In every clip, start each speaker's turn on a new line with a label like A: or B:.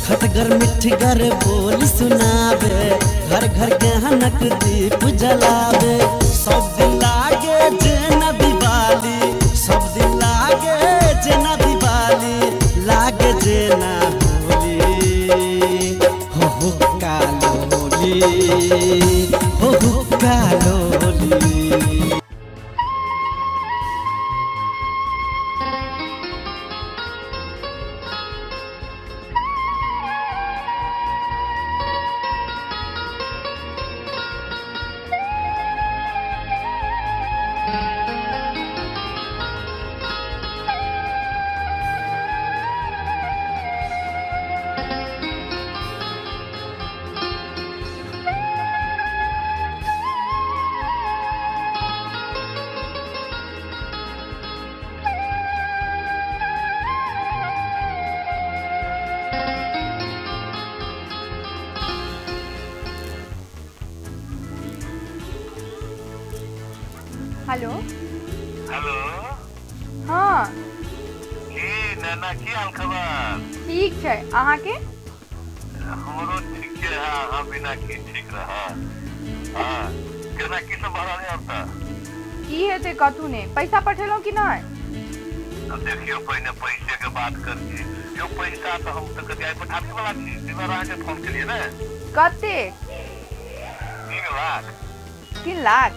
A: खटगर मिठगर बोल सुनावे, घर घर ज्ञानक दीप जलावे। सब दिन लागे जेना दिवाली, सब दिन लागे जेना दिवाली, लागे जेना होली। हो हो कालोली, हो हो कालोली।
B: हेलो।
C: हेलो।
B: हाँ।
C: की नैना, की हाल खबर?
B: ठीक छै, अहाँके?
C: हमरो ठीके है, अहाँ बिना की ठीक रहा। हाँ, केना की सब भऽ रहल है अब तऽ?
B: की हेतै, कथू ने। पैसा पठेलहुँ कि नहि?
C: अब देखियौ, पहिने पैसे के बात कर छी यौ। पैसा तऽ हम तऽ कथी आइ पठाबे वाला छी, ताहि दुआरे अहाँके फोन केलियै ने।
B: कतेक?
C: 3 लाख।
B: 3 लाख?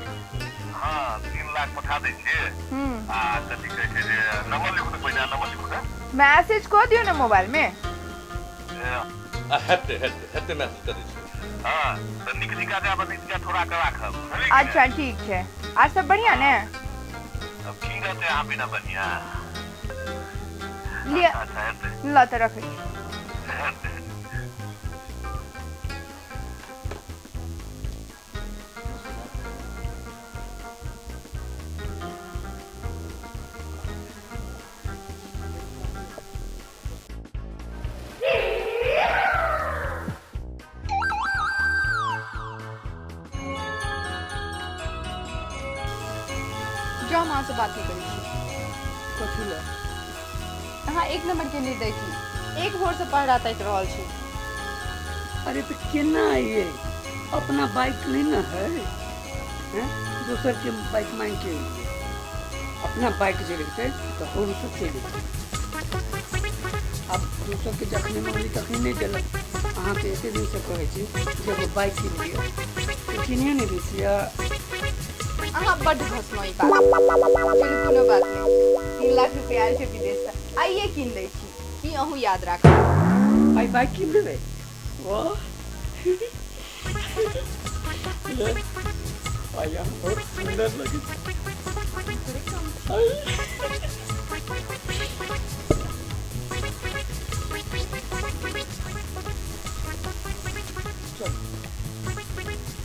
C: हाँ, 3 लाख पठा दै छियै। आ कथी कहै छै जे नंबर लिखू तऽ, पहिने नंबर लिखू तऽ।
B: मैसेज कऽ दियौ ने मोबाइलमे।
C: ए,
D: आ हेतै हेतै हेतै, मैसेज करै छी।
C: हाँ, तऽ नीक निका जायब, नीक निका थोड़ा के राखब, बुझलियै कि
B: अच्छा, ठीक छै। आर सब बढ़िआँ ने?
C: नहि? अब की रहतै अहाँ बिना बढ़िआँ?
B: लिअ।
C: अच्छा, हेतै।
B: ल तऽ रखै छी।
C: हेतै।
B: जो, हम अहाँसँ बात नहि करै छी।
E: कथी लए?
B: अहाँ एक नम्बरके निर्दय छी। एक भोरसँ पहरा ताकि रहल छी।
E: अरे, तऽ केना अइयै? अपना बाइक नहि ने है, हैं? दोसरके बाइक मांगि के अइयै। अपना बाइक जे रहितै तऽ हौरसँ चलि अइतै। आब दोसरके जखने मंगली तखने नहि देलक। अहाँके एते दिनसँ कहै छी जे एगो बाइक कीन लिअ, तऽ कीनिए नहि दै छियै।
B: अहाँ बड्ड घसलहुँ ई बात। चलू, कोनो बात नहि। 3 लाख रुपया आयल छै विदेशसँ, आइए कीन दै छी। ई अहूँ याद राखब।
E: आइ बाइक कीन देबै? वाह! ले, आइ अहाँ बहुत सुन्दर लगै छी।
F: चल,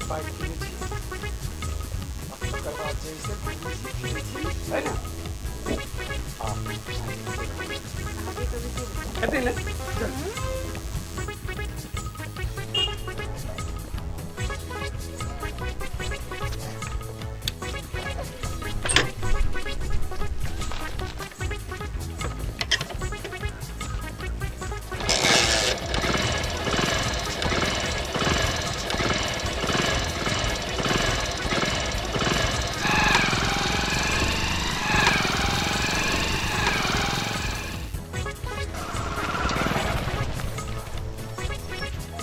F: बाइक किनै छी आ तकर बाद जे से घुमै छी फिरै छी, है ने? आ
E: हेतै ने? चल।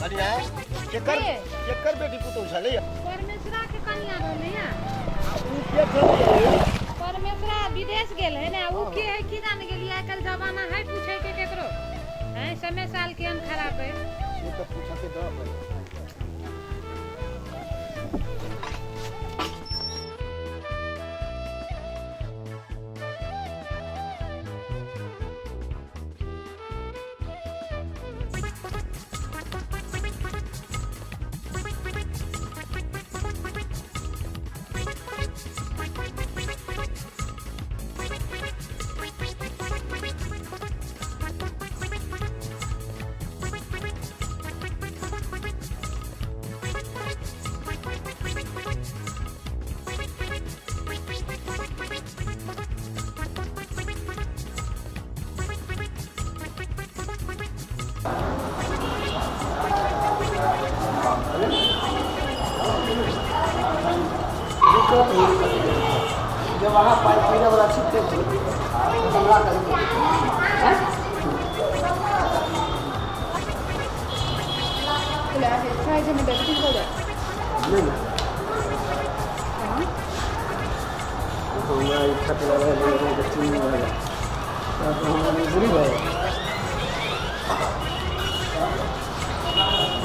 G: कनिया, केकर
H: के?
G: केकर बेटी पुतहु छलै?
H: परमेश्वरा के कनिया रहलै है।
G: उ के छलै?
H: परमेश्वरा विदेश गेल है ने, उ के है की जान गेलियै। आइ काल्हि जमाना है पूछे के केकरो है? समय साल केहन खराब है।
G: से तऽ पूछऽ के दऽ पड़ै।
E: जब अहाँ पाइ पहिरैवला छी तऽ हमरा करू। आँय?
B: चाहे जे डायबिटीज हो जाए।
E: नहि ने। हमरा ई खतरा भए गेल, अहाँके चीनी भए गेल, तऽ हमरा मजबूरी भए गेल।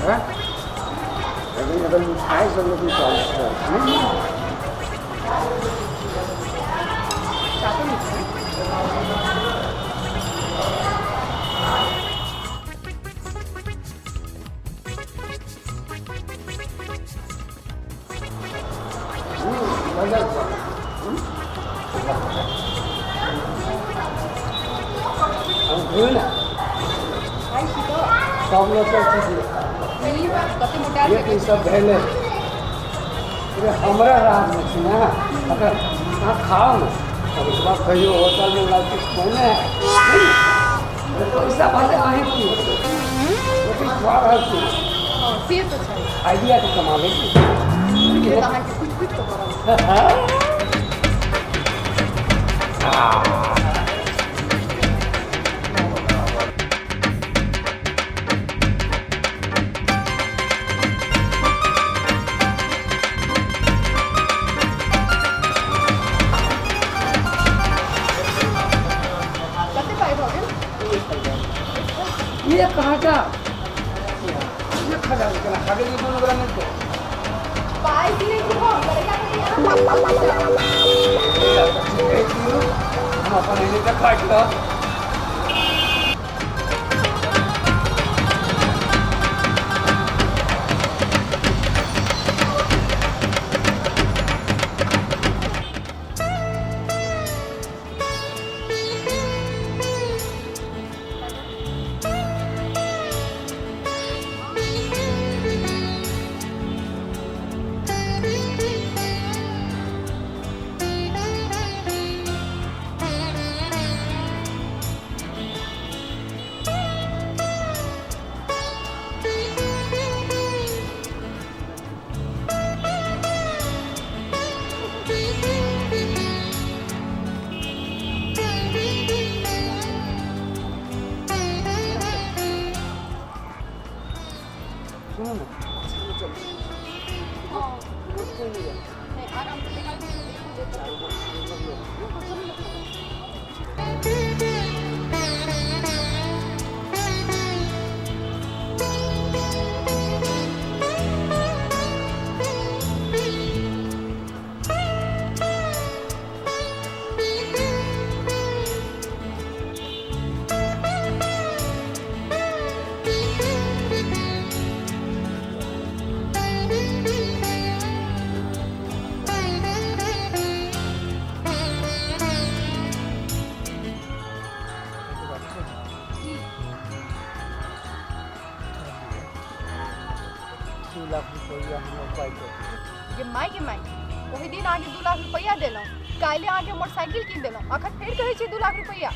E: हैं? लेकिन अगर मिठाई सब लेकिन स्वादिष्ट है नहीं? मजा। हम घुमे ना।
B: खाइ छी तऽ।
E: सब लोग सब चीज।
B: ई बात कते मोटा।
E: ये ई सब भेलै। अरे हमरा राजमे छी ने, अगर अहाँ खाओ ने तब एक बार कहियो होटलमे लाइक कोने है। अरे पैसा भले अहीं की, लेकिन खुआ रहल छी।
B: हँ, से तऽ छै।
E: आइडिया के कमाबै छी।
B: से तऽ अहाँके कुटि कुटि कऽ पड़ल। कते पाइ भऽ गेल?
E: 1000। 1000 केना खा गेलियै? दुनू गोरा मिलके।
B: पाइ की नहि छी हम करैला के अहाँ।
E: हम अपन एने तऽ खाइत रह। सुनू ने।
B: हँ। नहि, आराम से निकाल के देखू।
E: 2 लाख रुपैआ हमरा पाइ दऽ दिअ।
B: गे माय, गे माय, ओहि दिन अहाँके 2 लाख रुपैआ देलहुँ, काल्हि अहाँके मोटरसाइकिल कीन देलहुँ, अखन फेर कहै छी 2 लाख रुपैआ।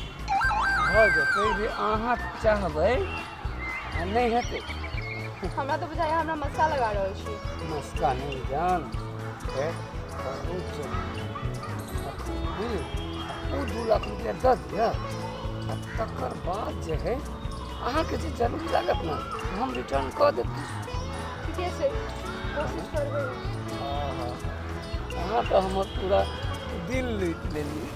E: भऽ जेतै जे अहाँ चाहबै आ नहि हेतै?
B: हमरा तऽ बुझाइया हमरा मस्का लगा रहल छी।
E: मस्का नहि जान है, बहुत जरूरी बुझलियै। ओ 2 लाख रुपया दऽ दिअ आ तकर बाद जे है अहाँके जे जरूरी लागत ने, हम रिटर्न कऽ देब।
B: ठीके छै, कोशिश करबै।
E: हँ, अहाँ तऽ हमर पूरा दिल लूटि लेलियै।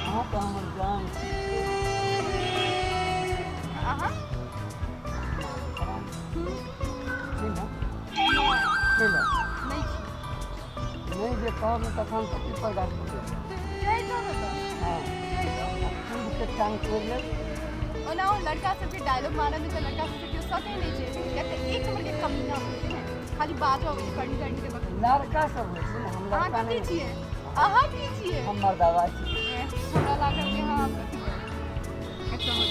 E: अहाँ तऽ हमर जान छी।
B: अहाँ
E: छी ने? छी ने?
B: नहि छी।
E: नहि जे कहब ने तखन तऽ पीपर गाछ पर जायब।
B: चढ़ि जाउ ने तऽ।
E: हँ।
B: चढ़ि जाउ।
E: कूद के टांग तोड़ि लेब।
B: ओना ओ लड़का सबके डायलॉग मारऽ मे तऽ लड़का सबके केओ सकै नहि छै, कियाक तऽ एक नंबर के कमीना होइ छै ने, खाली बाजऽ अबै छै, करनी करनी के बक।
E: लड़का सब होइ छै ने, हम
B: अहाँ
E: लड़का
B: कथी
E: नहि।
B: छियै? अहाँ की छियै?
E: हम मर्दावा छी।
B: ए, हमरा लागल कि अहाँ कथी अच्छा होइ।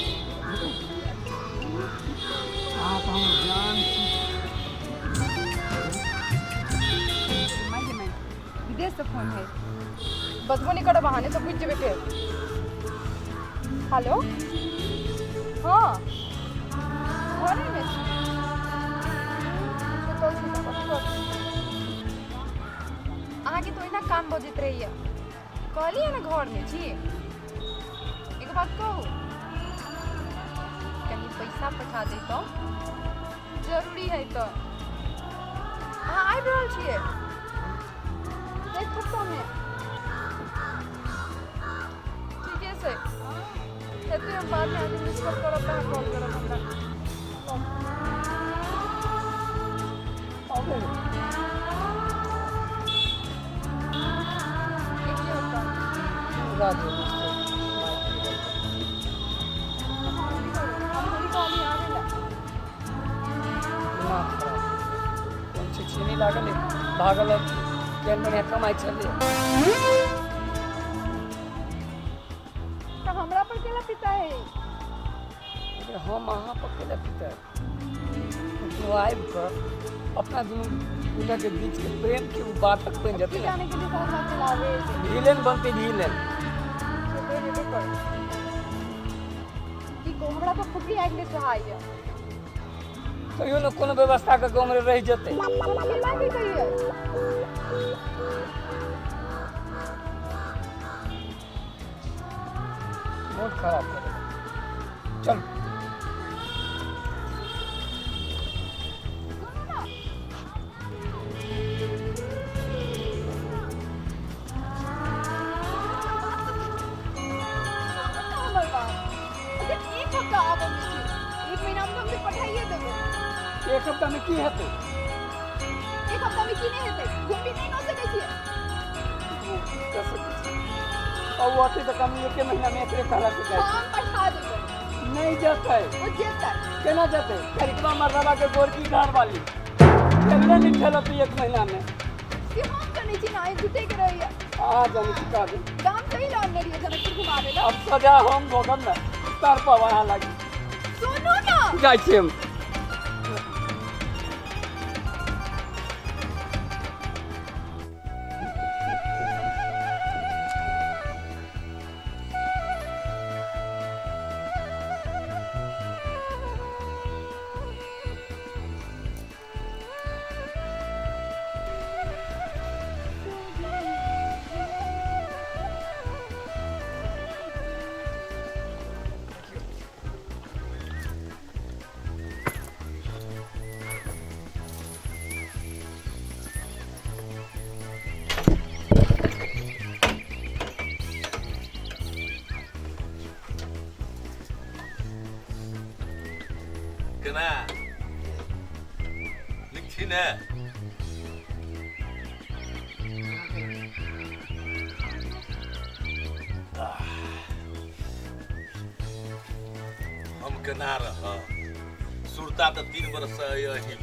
E: अहाँ तऽ हमर जान छी।
B: माय गे माय, विदेश से फोन है। बजबो नहि करब अहाँ, नहि तऽ बुझि जेबै फेर। हेलो, हँ, घरेमे छी, सुतल छी तऽ कथी करू? परेशान भऽ जाइत रहैया। कहलियै ने घरमे छी। एगो बात कहू, कनि पैसा पठा दैतहुँ, जरूरी है तऽ। अहाँ आबि रहल छियै एक हफ्तामे? ठीके छै, हेतै हम बादमे अहाँके मिस कॉल करब तऽ अहाँ कॉल करब हमरा।
E: अबै
B: एक हफ्ता
E: पूरा देली से बाइक निकल।
B: हम की करू? हम थोड़ी कहली आबै लए।
E: दिमाग खराब। कोन छिछिनी लागल है, भागल है, केहन बढ़िया कमाइ छलै।
B: तऽ हमरा पर केला पिता है?
E: अरे हम अहाँ पर केला पिता? तू आबि कऽ अपना दुनू गोटाके बीचके प्रेमके ओ बाधक बनि
B: की
E: जेतै ने।
B: जाने के लिए सहरसा चलाबै।
E: विलेन बनतै, विलेन।
B: से तऽ हेबे करै। की कहू, हमरा तऽ फुकरी आँखि नहि सोहाइए।
E: कहियो ने कोनो व्यवस्था कऽ के उम्हरे रहि जेतै।
B: हम केना की कहियै?
E: मूड खराब कर देलक। चल।
B: सुनू ने। सुनू ने हमर बात। अगर एक हफ्ता आबऽ मे छी, एक महीनामे तऽ हम पठाइए देबै।
E: एक हफ्तामे की हेतै?
B: एक हफ्तामे की नहि हेतै? घूमि नहि न सकै छियै?
E: कऽ सकै छी। आ ओ अथी तऽ कमी एके महीनामे एकरे कहला से जाइ।
B: हम पठा देबै।
E: नहि जेतै।
B: ओ जेतै।
E: केना जेतै? करिकबा मर्दबा के गोरकी घर वाली ठेलने नहि ठेलत एक महीनामे।
B: से हम जनै छी ने, झूठे के रहैया।
E: अहाँ जानै छी कहबै।
B: गाम सही लऽ आनने रहियै जनकपुर घुमाबै लए।
E: अब सजा हम भोगब ने, तड़पब अहाँ लागी।
B: सुनू ने।
E: जाइ छी हम।
D: केना नीक छी ने? हम केना रहब? सुरता तऽ 3 बरस से अही।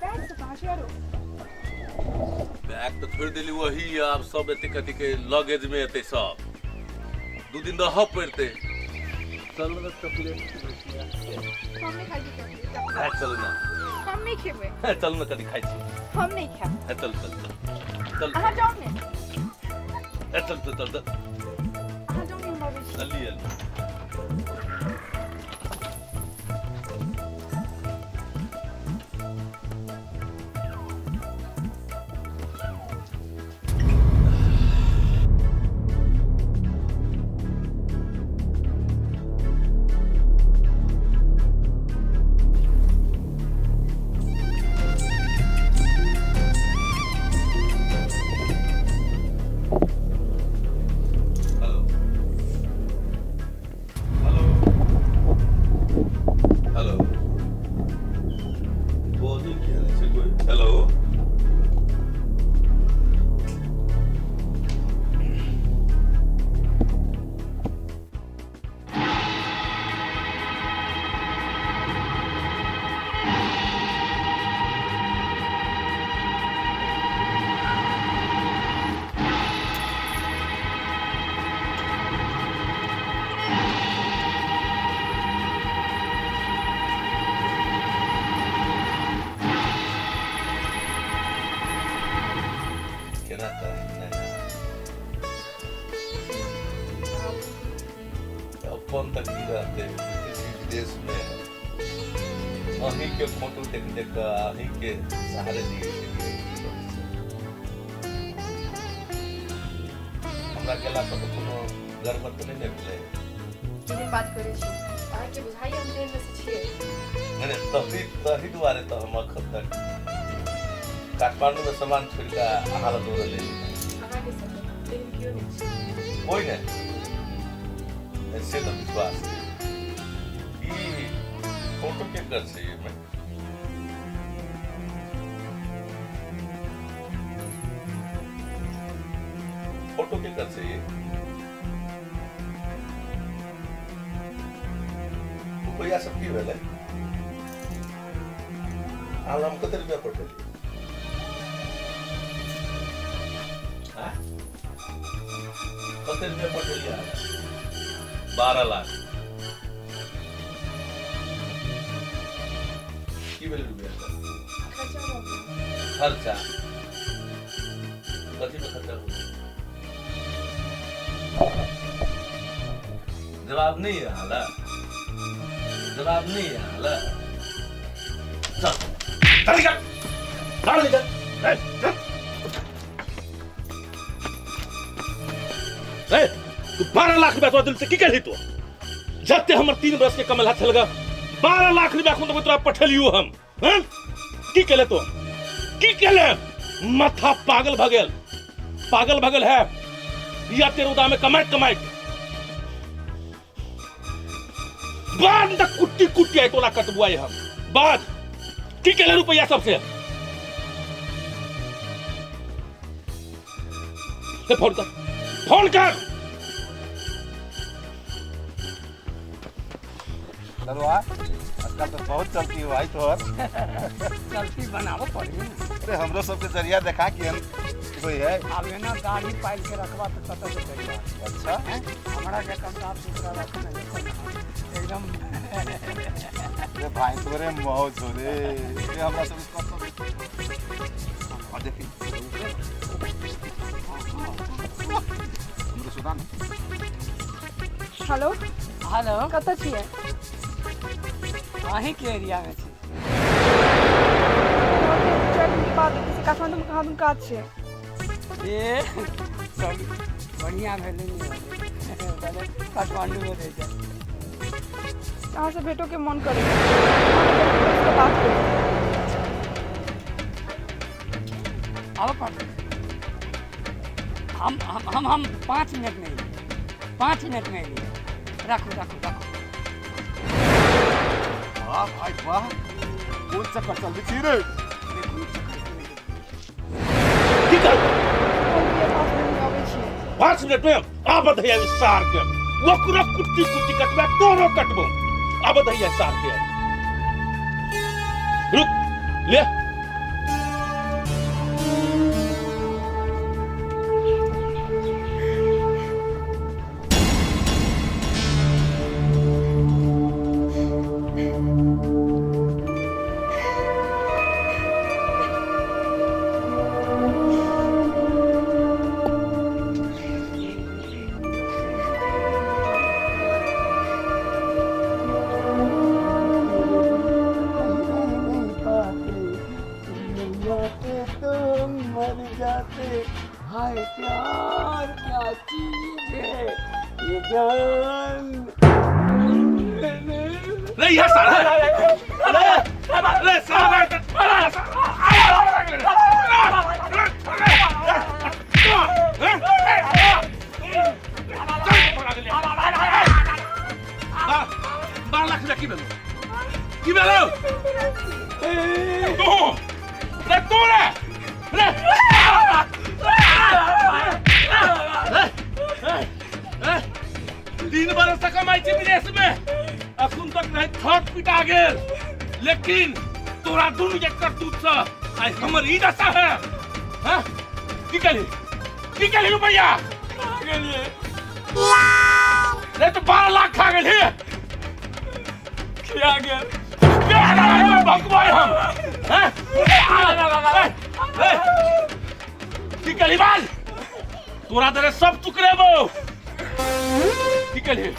B: बैग से कहाँ छै आरो?
D: बैग तऽ छोड़ि देली वही। आब सब एते कथी के लगेज में एतै सब, 2 दिन रहऽ पड़तै। चल ने, चॉकलेट।
B: हम नहि खाइ छी चॉकलेट।
D: है, चल ने।
B: हम नहि खेबै।
D: है, चल ने, कनि खाइ छी।
B: हम नहि खायब।
D: है, चल चल चल चल।
B: अहाँ जाउ ने।
D: है, चल चल चल चल।
B: अहाँ जाउ ने, हम अबै छी।
D: Ali Ali. Hello hello hello, बोली किया नहीं छै कोई? हेलो। केना करै? अपन तक की रहते किसी विदेश में। अहीं के फोटो देख देख कऽ अहीं के सहारे जियै छलियै की कहै छै। हमरा गेला पर तऽ कोनो गड़बड़ तऽ नहि ने भेलै?
B: केहन बात करै छी अहाँके बुझाइए हम तेहन से छियै?
D: नहि नहि, तही तही दुआरे तऽ हम अखन तक काठमांडू में सामान छोड़ि कऽ अहाँ लग दौड़ल एली।
B: अहाँके संगे तेहन केओ नहि छै।
D: कोइ नहि, से तऽ विश्वास छै। ई फोटो केकर छै एहिमे? फोटो केकर छै ई? रुपैआ सब की भेलै? अहाँ हम कते रुपैआ पठेलियै? आँय? कते रुपैआ पठेलियै अहाँ? 12 लाख। की भेलै रुपैआ के?
B: खर्चा भऽ गेल।
D: खर्चा कथी में खर्चा हो? जवाब नहीं है हाला, जवाब नहीं है हाला। चल चल निकल, चल निकल, ए, चल। ए, तू 12 लाख रुपया तोरा दिल से की कहली तू? जते हमर 3 बरस के कमल हाथ लगा 12 लाख रुपया खुद तोरा पठेलियो हम, हैं? की कहले तू? की कहले? माथा पागल भ गेल, पागल भ गेल है या तेरे उदा में कमाइत कमाइत बाद तक कुट्टी कुट्टी आइ तोला कटबुआई हम बाद। की कहले रुपया सबसे? ले फोन कर, फोन कर।
G: ललुआ, आजकल तो बहुत चलती है भाई तोहर।
E: चलती बनाबो पड़ी ने।
G: अरे हमरो सबके जरिया देखा कि हम कोई है।
E: आब एना दाढ़ी पालि के रखबा तऽ कतऽ से जरिया?
G: अच्छा।
E: हैं? हमरा के कम साफ सुथरा रखना है एकदम।
G: अरे भाई तोरे मौज हो रे, ये हमरा सब कतऽ। और देखी हमरो सुना ना।
B: हेलो।
E: हेलो।
B: कतऽ छियै?
E: अहीं के एरिया में छी।
B: 4 दिन के बाद से काठमांडू में कहाँ काज छै।
E: ए चलू बढ़िया भेलै ने, भले काठमांडू में रहि जाए।
B: अहाँ से भेटो के मन करे बात करू।
E: आबऽ पड़तै। हम हम हम हम 5 मिनट में एलियै, 5 मिनट में एलियै। राखू राखू राखू।
G: वाह भाई वाह, कोन चक्कर चलबै छी रे?
E: देखू चक्कर केने गेलै।
D: की कहलकै?
B: कहलियै 5 मिनट में अबै छियै।
D: 5 मिनट में आबत है सार के, ओकरो कुट्टी कुट्टी कटबा तोरो कटबो। आबत है सार के, रुक ले।
E: जाते तो मर जाते, हाय प्यार क्या चीज है ये जान।
D: रे यह साला, रे रे साला, 12 लाख रुपया की भेलो? की भेलो? तू रे, तू रे रे 3 बरस से कमाई छी विदेश में, अखन तक नहीं थक पिटा गेल, लेकिन तोरा दुनू के करतूत से आइ हमर ई दशा है। हाँ? की कहली? की कहली रुपैया? रे तो 12 लाख खा गेलही।
E: खिया गेल।
D: भगवान हम, हैं? की कहली बाज? तोरा दरे सब टुकरेबो। की कहली?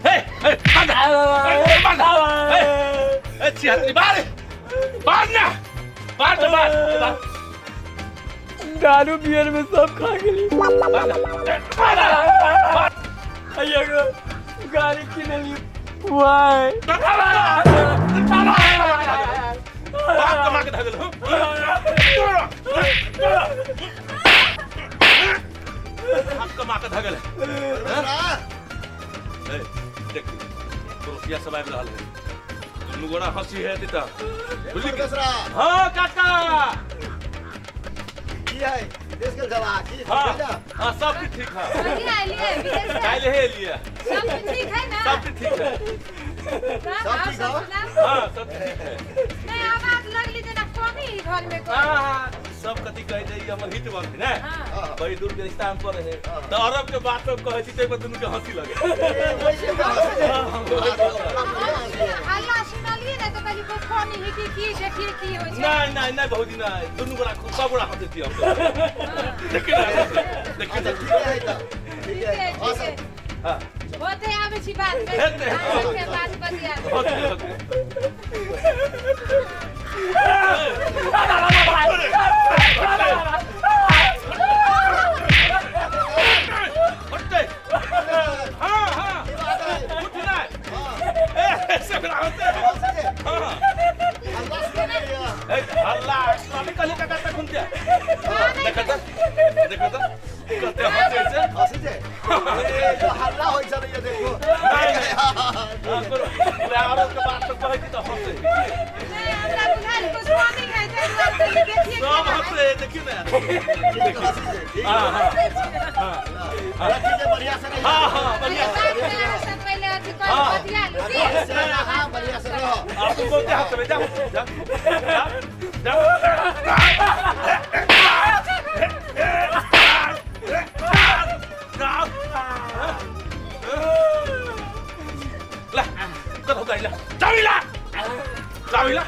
D: हे हे बंद, बंद, हे। ए छिहत्तरी बार बार ना बार तो बार बार
E: दारू बियर में सब खा गेली।
D: बार ना, बार ना, बार
E: एगो गाड़ी किनली वाय
D: बाप कमा के धगल हो बाप कमा के धगल ए देख रुपया सब आबि रहल है दुनू गोड़ा हंसी है तीता बुझली कि? हाँ काका
G: की है देश के जला की
D: हाँ हाँ सब चीज ठीक है।
H: बढ़िया एलिए विदेश से।
D: काल्हि हे लिए
H: सब कुछ ठीक है ना?
D: सब चीज ठीक है।
H: सब
G: ठीक है?
D: हाँ सब चीज ठीक है।
H: नहीं आवाज लगली जेना कमी ई घर में कोई।
D: हाँ हाँ सब कथी कहै छै ई हमर हित बनथिन ने
H: हाँ।
D: बड़ी दूर के रिश्ता हम पर रहे तऽ अरब के बात सब कहै छी ताहि पर दुनू के हंसी लगे।
H: हल्ला सुनलिए ने तऽ कहलिए कोई कमी है कि की देखिए की होइ छै।
D: नहीं नहीं नहीं भौजी नहीं दुनू गोड़ा खूब सब गोड़ा हंसै छी हम सब। देखियौ ने देखियौ ने।
G: ठीक है तऽ ठीक
H: ठीक
G: है
H: है
G: हाँ
H: ठीक है
G: सर।
D: हाँ
H: होते आबै छी बात में।
D: हेतै, हेतै।
H: अहाँके बात बतिया
D: होतै होतै। होतै हाँ हाँ उठ नहीं ए से बड़ा होतै हाँ
G: अल्लाह सुन लिया।
D: ए हल्ला स्वामी कहली काका तक खुनते देखत देखत कते हंसै छै
G: हंसी छै ए जो हल्ला होइ छलै ये देखो।
D: नहीं नहीं हाँ करो अरब के बात सब कहै छी तऽ हंसै
H: नहीं हमरा बुझायल कुछ कमी है ताहि दुआरे कहलिए देखिए
D: सब
H: केना है।
D: हंसै देखियौ ने
G: ठीक हंसी छै ठीक
D: हाँ हाँ हाँ
G: है ठीक है बढ़िया से रहिए।
D: हाँ हाँ बढ़िया
H: बात में अहाँ सब पहिले अथी कर
D: हाँ।
H: बतिया लू की।
G: बढ़िया से रह, हाँ बढ़िया से रहो।
D: आप तुम बोलते हंसबै जाओ जाओ जाओ जाओ ला कत हो गाड़ी ला जाओ ला जाओ ला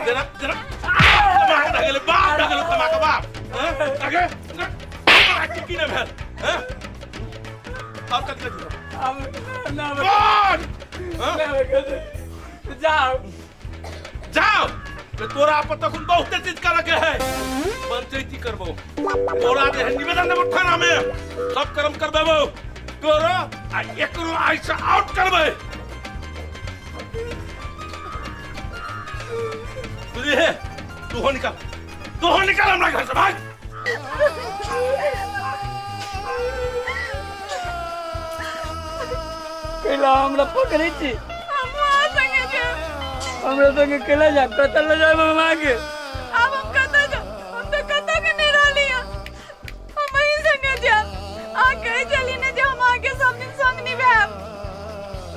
D: जरा जरा कमा के धगल बाप धगल कमा के बाप हैं आगे आगे की ने भेल हैं और कत लगी
E: अब ना
D: कौन हैं?
E: जाओ
D: जाओ बे तोरा पर तखन बहुते चीज करे के है पंचायती करबो तोरा जे है निवेदन देबो थाना में सब कर्म करबेबो तोरो आ एकरो आइ से आउट करबै बुझलिए तू हो निकल तू हो निकल हमरा घर से भाग।
E: कैला हमरा पकड़ै छी
B: हम अहाँ संगे जायब।
E: हमरा संगे कैला जायब कतऽ लऽ जायब हम अहाँके?
B: आब हम कतऽ जायब? हम तऽ कतऽ के नहि रहली हँ। हम अहीं संगे जायब। अहाँ कहै छली ने जे हम अहाँके सब दिन संग निभायब।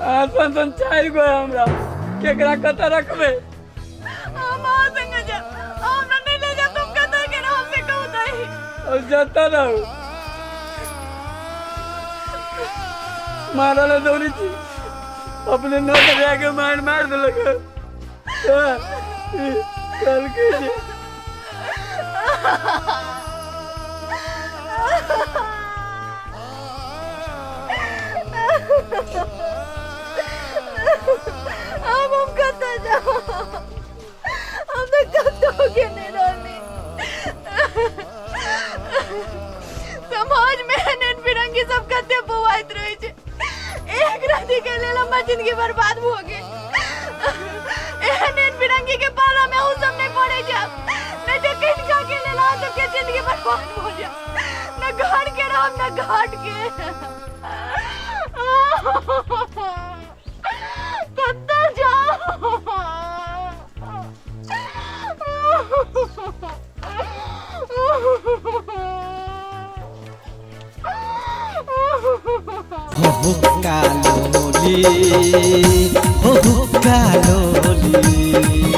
E: अहाँ सन सन चारि गो है हमरा केकरा कतऽ रखबै?
B: हम अहाँ संगे जायब। अहाँ हमरा नहि लऽ जायब तऽ हम कतऽ के रहब से कहू तऽ अहीं।
E: और जतऽ रहू मारल दौड़ी छी अपने नोट जाके मार मार देलक। हाँ, कहलकै जे
B: आब हम कतऽ जाउ? हम तऽ कतौ के नहि रहली। समाज में एहन फिरंगी सब कते बौआइत रहै छै। एक राति के लेल हमर जिंदगी बर्बाद भऽ गेल। एहन एहन फिरंगी के पाला में अहूँ सब नहि पड़ै जायब। नहि तऽ किनका के लेल अहाँ सबके जिंदगी बर्बाद भऽ जायत। न घर के रहब न घाट के। कतऽ जाउ?
A: हो हुक्का लोली हो हुक्का लोली।